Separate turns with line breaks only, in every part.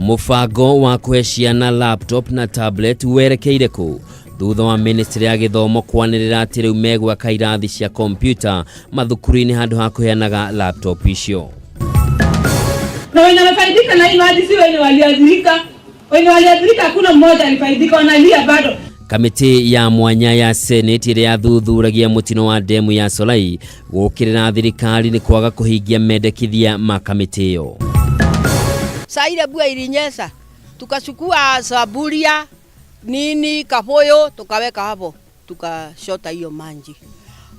Mũbango wa kũhe ciana laptop na tablet werekeire kũ thutha wa ministry ya gĩthomo kwanĩrĩra atĩ rĩu megwaka irathi cia kompiuta mathukuru-inĩ handũ ha kũheanaga laptop icio.
Na wenye wamefaidika na hii maji si wenye waliathirika. Wenye waliathirika hakuna mmoja alifaidika, wanalia bado.
Kamĩtĩ ya mwanya ya Senate ĩrĩa yathuthuragia mũtino wa ndemu ya Solai gũkĩrĩra thirikari nĩ kwaga kũhingia mendekithia ma kamĩtĩ ĩyo.
Saa ile mbua ilinyesha, tukachukua saburia nini kaboyo tukaweka hapo, tukashota hiyo maji.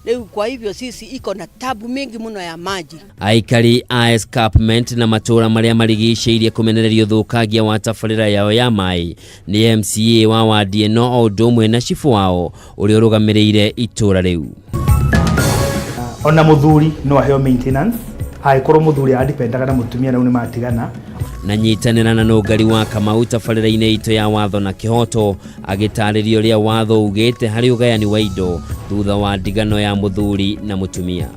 Leo kwa hivyo sisi iko na tabu mingi muno ya maji.
Aikari a escarpment na matũũra marĩa marigicĩirie kũmenereria ũthũkangia wa tabarĩra yao ya maĩ nĩ MCA wa wadi ĩno o ũndũ ũmwe na cibũ wao ũrĩa ũrũgamĩrĩire itũũra rĩu.
Ona muthuri no aheo maintenance angĩkorwo muthuri adipendaga na mutumia na nĩ matigana.
Na nyitanĩra na Nũngari wa Kamau tabarĩra-inĩ itũ ya watho na kĩhoto agĩtarĩria ũrĩa watho ugĩte harĩ ũgayani wa indo thutha wa ndigano ya mũthuri na mũtumia.